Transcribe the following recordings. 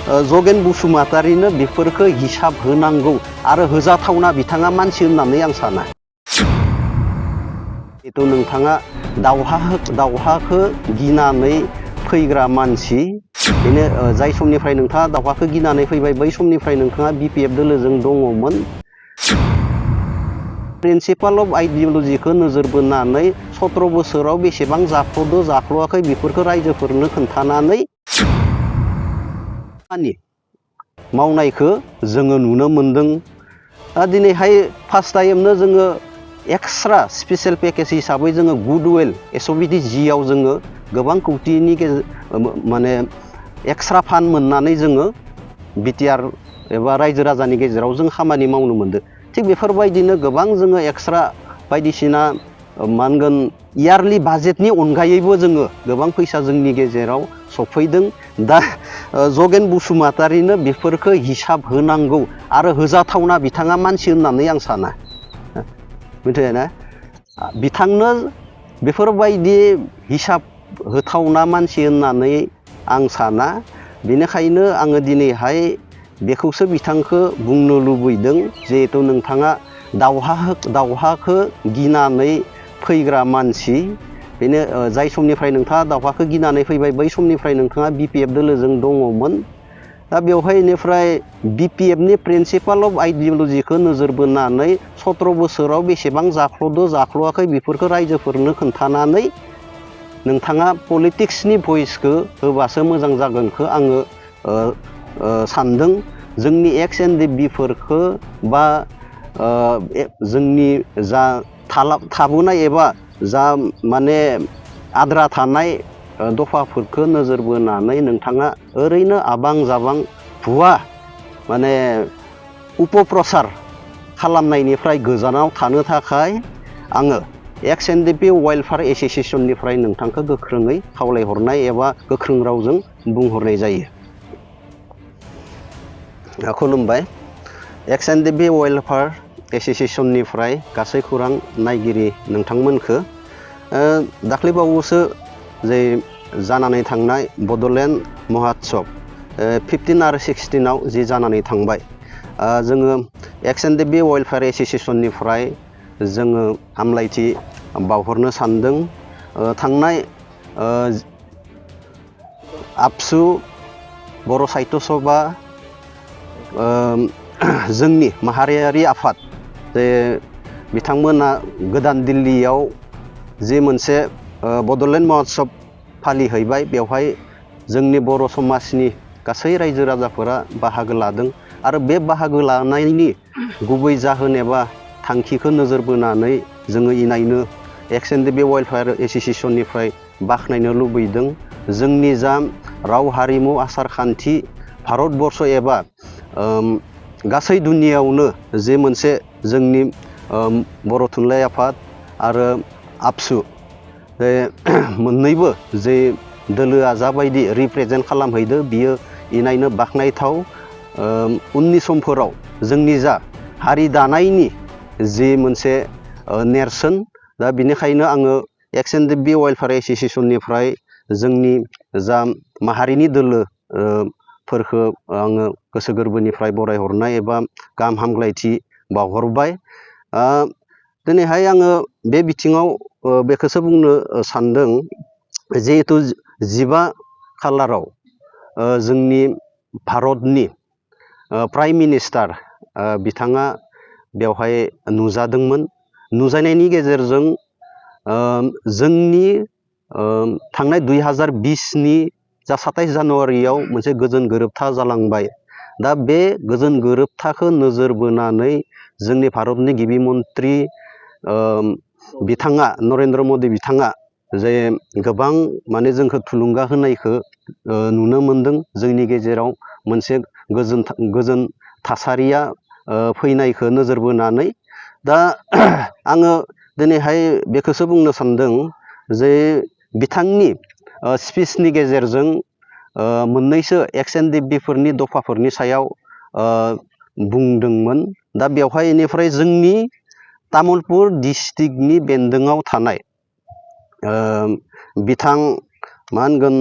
जगेन बसुमतारीनो बेफोरखौ हिसाब होनांगौ आरो होजाथावना बिथाङा मानसि होननानै आं साना। जिहेतु नोंथाङा दावहाखौ गिनानै फैग्रा मानसि, बेनो जाय समनिफ्राय नोंथाङा दावहाखौ गिनानै फैबाय बै समनिफ्राय नोंथाङा BPF दोलोजों दङमोन। प्रिन्सिपाल अफ आइडियलजिखौ नोजोर बोनानै 17 बोसोराव बेसेबां जाख्ल'दो जाख्ल'आखै बेफोरखौ रायजोफोरनो खोन्थानानै मावनायखौ जोङो नुनो मोनदों। दिनैहाय फार्स्ट टाइमनो जोङो एक्सट्रा स्पेशल पेकेज हिसाबै जोङो गुडविल SOBD जिआव जोङो गोबां कौटिनि माने एक्सट्रा फान्ड मोननानै जोङो BTR एबा रायजो राजानि गेजेराव जों खामानि मावनो मोनदों। थिग बेफोरबायदिनो गोबां जोङो एक्सट्रा बायदिसिना मा होनगोन इयारलि बाजेटनि अनगायैबो जोङो गोबां फैसा जोंनि गेजेराव सफैदों। दा जगेन बसुमतारीनो बेफोरखौ हिसाब होनांगौ आरो होजाथावना बिथाङा मानसि होननानै आं साना। मिथिबायना? बिथांनो बेफोरबायदि हिसाब होथावना मानसि होननानै आं साना। बेनिखायनो आङो दिनैहाय बेखौसो बिथांखौ बुंनो लुबैदों, जिहेथु नोंथाङा दावहाखौ गिनानै फैग्रा मानसि, बेनो जाय समनिफ्राय नोंथाङा दावहाखौ गिनानै फैबाय बै समनिफ्राय नोंथाङा BPF दोलोजों दङमोन। दा बेवहाय बेनिफ्राय BPFनि प्रिन्सिपाल अफ आइडियलजिखौ नोजोर बोनानै 17 बोसोराव बेसेबां जाख्ल'दो जाख्ल'आखै बेफोरखौ रायजोफोरनो खोन्थानानै नोंथाङा पलिटिक्सनि भइसखौ होबासो मोजां जागोनखौ आङो सानदों। जोंनि ex-NDB-फोरखौ बा जोंनि जा थाबोनाय एबा जा माने आद्रा थानाय दफाफोरखौ नोजोर बोनानै नोंथाङा ओरैनो आबां जाबां भुवा माने उपप्रचार खालामनायनिफ्राय गोजानाव थानो थाखाय आङो ex-NDP वेलफेयार एस'सिएशननिफ्राय नोंथांखौ गोख्रोङै खावलायहरनाय एबा गोख्रों रावजों बुंहरनाय जायो। खुलुमबाय। ex-NDP वेलफेयार एस'सिएशननिफ्राय गासै खौरां नायगिरि नोंथांमोनखौ दाख्लैबावैसो जे जानानै थांनाय बड'लेण्ड महोत्सब 15 आरो 16आव जि जानानै थांबाय, जोङो ex-NDP वेलफेयार एस'सिएशननिफ्राय जोङो हामलायथि बावहरनो सानदों। थांनाय आबसु, बर' साहित्य सभा, जोंनि माहारियारि आफाद जे बिथांमोना गोदान दिल्लीयाव जि मोनसे बड'लेण्ड महोत्सब फालिहैबाय, बेवहाय जोंनि बर' समाजनि गासै रायजो राजाफोरा बाहागो लादों। आरो बे बाहागो लानायनि गुबै जाहोन एबा थांखिखौ नोजोर बोनानै जोङो इनायनो ex-NDP वेलफेयार एस'सिएशननिफ्राय बाख्नायनो लुबैदों। जोंनि जा राव हारिमु आसार खान्थि भारतबर्ष एबा गासै दुनियावनो जे मोनसे जोंनि बर' थुनलाइ आफाद आरो आबसु बे मोननैबो जे दोलोआ जाबायदि रिप्रेजेन्ट खालामहैदो बियो इनायनो बाख्नायथाव। उननि समफोराव जोंनि जा हारि दानायनि जि मोनसे नेरसोन, दा बिनिखायनो आङो ex-NDP वेलफेयार एस'सिएशननिफ्राय जोंनि जा माहारिनि दोलो फोरखौ आङो गोसो गोरबोनिफ्राय बरायहरनाय एबा गाहाम हामलायथि बावहरबाय। दिनैहाय आङो बे बिथिङाव बेखौसो बुंनो सानदों, जिहेथु 15 खालाराव जोंनि भारतनि प्राइम मिनिस्टार बिथाङा बेवहाय नुजादोंमोन। नुजानायनि गेजेरजों जोंनि थांनाय 2020नि जा 27 जानुवारियाव मोनसे गोजोन गोरोबथा जालांबाय। दा बे गोजोन गोरोबथाखौ नोजोर बोनानै जोंनि भारतनि गिबि मन्त्रि बिथाङा नरेन्द्र मदि बिथाङा जे गोबां माने जोंखौ थुलुंगा होनायखौ नुनो मोनदों। जोंनि गेजेराव मोनसे गोजोन थासारिया फैनायखौ नोजोर बोनानै दा आङो दिनैहाय बेखौसो बुंनो सानदों जे बिथांनि स्पिचनि गेजेरजों मोननैसो ex-NDP-फोरनि दफाफोरनि सायाव बुंदोंमोन। दा बेवहाय बेनिफ्राय जोंनि तामुलपुर डिस्ट्रिक्टनि बेन्दोङाव थानाय बिथां मा होनगोन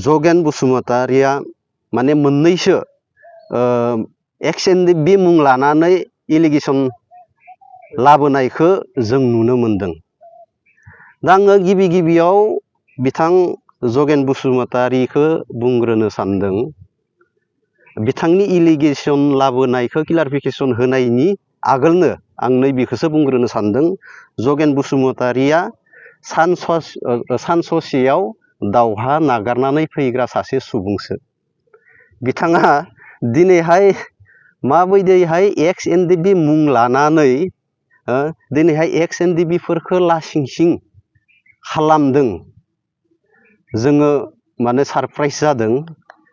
जगेन बसुमतारीया माने मोननैसो XNDB मुं लानानै एलिगेसन लाबोनायखौ जों नुनो मोनदों। दा आङो गिबियाव बिथां जगेन बसुमतारीखौ बुंग्रोनो सानदों। बिथांनि एलिगेसन लाबोनायखौ क्लारिफिकेसन होनायनि आगोलनो आं नैबेखौसो बुंग्रोनो सानदों। जगेन बसुमतारीया सान ससेयाव दावहा नागारनानै फैग्रा सासे सुबुंसो। बिथाङा दिनैहाय माबायदिहाय XNDB मुं लानानै दिनैहाय XNDBफोरखौ लासिंसिं खालामदों, जोङो माने सारप्राइज जादों।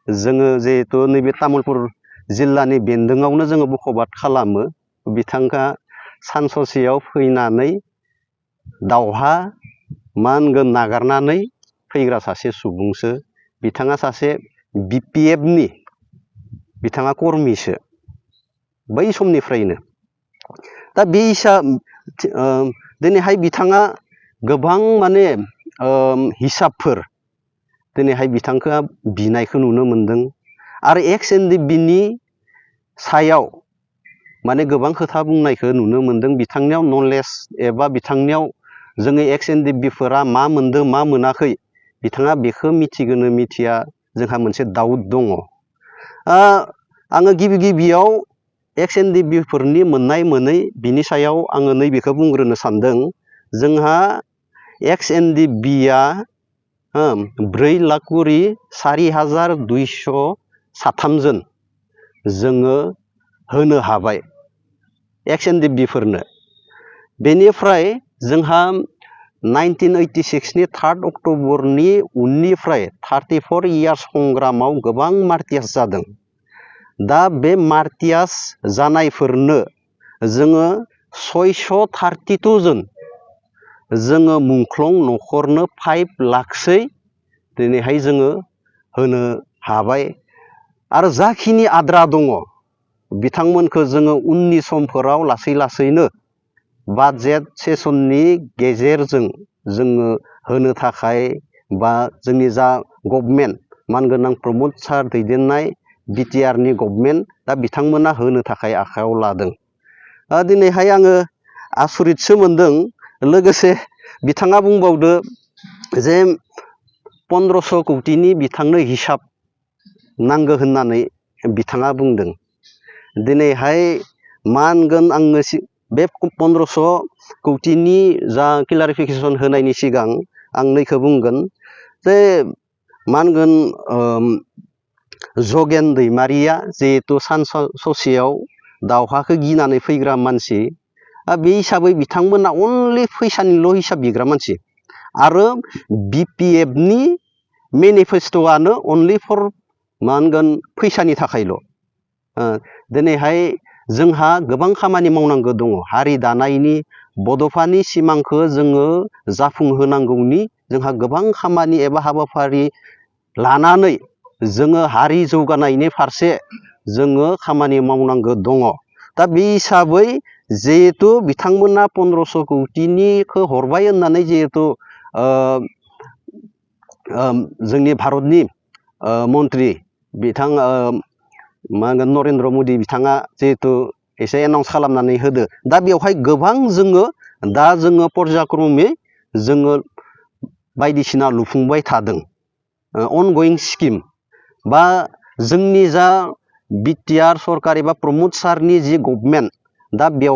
जोङो जिहेथु नैबे तामुलपुर जिल्लानि बेन्दोङावनो जोङो बखबाद खालामो। बिथाङा सान ससेयाव फैनानै दावहा नागारनानै फैग्रा सासे सुबुंसो। बिथाङा सासे BPFनि बिथाङा कर्मिसो बै समनिफ्रायनो। दा बे दिनैहाय बिथाङा गोबां माने हिसाबफोर दिनैहाय बिथांखौ बिनायखौ नुनो मोनदों। आरो XNDBनि सायाव माने गोबां खोथा बुंनायखौ नुनो मोनदों। बिथांनियाव नलेज एबा बिथांनियाव जोङो XNDBफोरा मा मोनदों मा मोनाखै बिथाङा बेखौ मिथिगोनो मिथिया, जोंहा मोनसे दाउट दङ। आङो गिबियाव XNDBफोरनि मोननाय मोनै बिनि सायाव आङो नैबेखौ बुंग्रोनो सानदों। जोंहा XNDBया 4,04,203 जन जोङो होनो हाबाय XNDBफोरनो। बेनिफ्राय जोंहा 1986नि 3 अक्ट'बरनि उननिफ्राय 34 इयार्स संग्रामाव गोबां मार्टियास जादों। दा बे मार्टियास जानायफोरनो जोङो 632 जन जोङो मुंख्लं न'खरनो 5 लाखसै दिनैहाय जोङो होनो हाबाय। आरो जाखिनि आद्रा दङ बिथांमोनखौ जोङो उननि समफोराव लासैनो बाजेट सेसननि गेजेरजों जोङो होनो थाखाय बा जोंनि जा गभर्नमेन्ट मानगोनां प्रमद सार दैदेननाय BTRनि गभर्नमेन्ट दा बिथांमोना होनो थाखाय आखायाव लादों। दिनैहाय आङो आसरितसो मोनदों। लोगोसे बिथाङा बुंबावदो जे 1500 कौटिनि बिथांनो हिसाब नांगौ होननानै बिथाङा बुंदों। दिनैहाय मा होनगोन आङो बे 1500 कौटिनि जा क्लारिफिकेसन होनायनि सिगां आं नैखौ बुंगोन जे मा होनगोन जगेन दैमारिया जिहेथु सान ससेयाव दावहाखौ गिनानै फैग्रा मानसि, बे हिसाबै बिथांमोना अनलि फैसानिल' हिसाब बिग्रा मानसि। आरो BPFनि मेनिफेस्ट'आनो अनलि फर मा होनगोन फैसानि थाखायल'। दिनैहाय जोंहा गोबां खामानि मावनांगौ दङ। हारि दानायनि बड'फानि सिमांखौ जोङो जाफुंहोनांगौनि जोंहा गोबां खामानि एबा हाबाफारि लानानै जोङो हारि जौगानायनि फारसे जोङो खामानि मावनांगौ दङ। दा बे हिसाबै जिहेथु बिथांमोना 1500 कौटिनिखौ हरबाय होननानै जिहेथु जोंनि भारतनि मन्त्रि बिथां मा होनगोन नरेन्द्र मदि बिथाङा जिहेथु एसे एनाउन्स खालामनानै होदो। दा बेवहाय गोबां जोङो पर्यायक्रमै जोङो बायदिसिना लुफुंबाय थादों। अनगयिं स्किम बा जोंनि जा BTR सरकार एबा प्रमद सारनि जि गभर्नमेन्ट दा बेयाव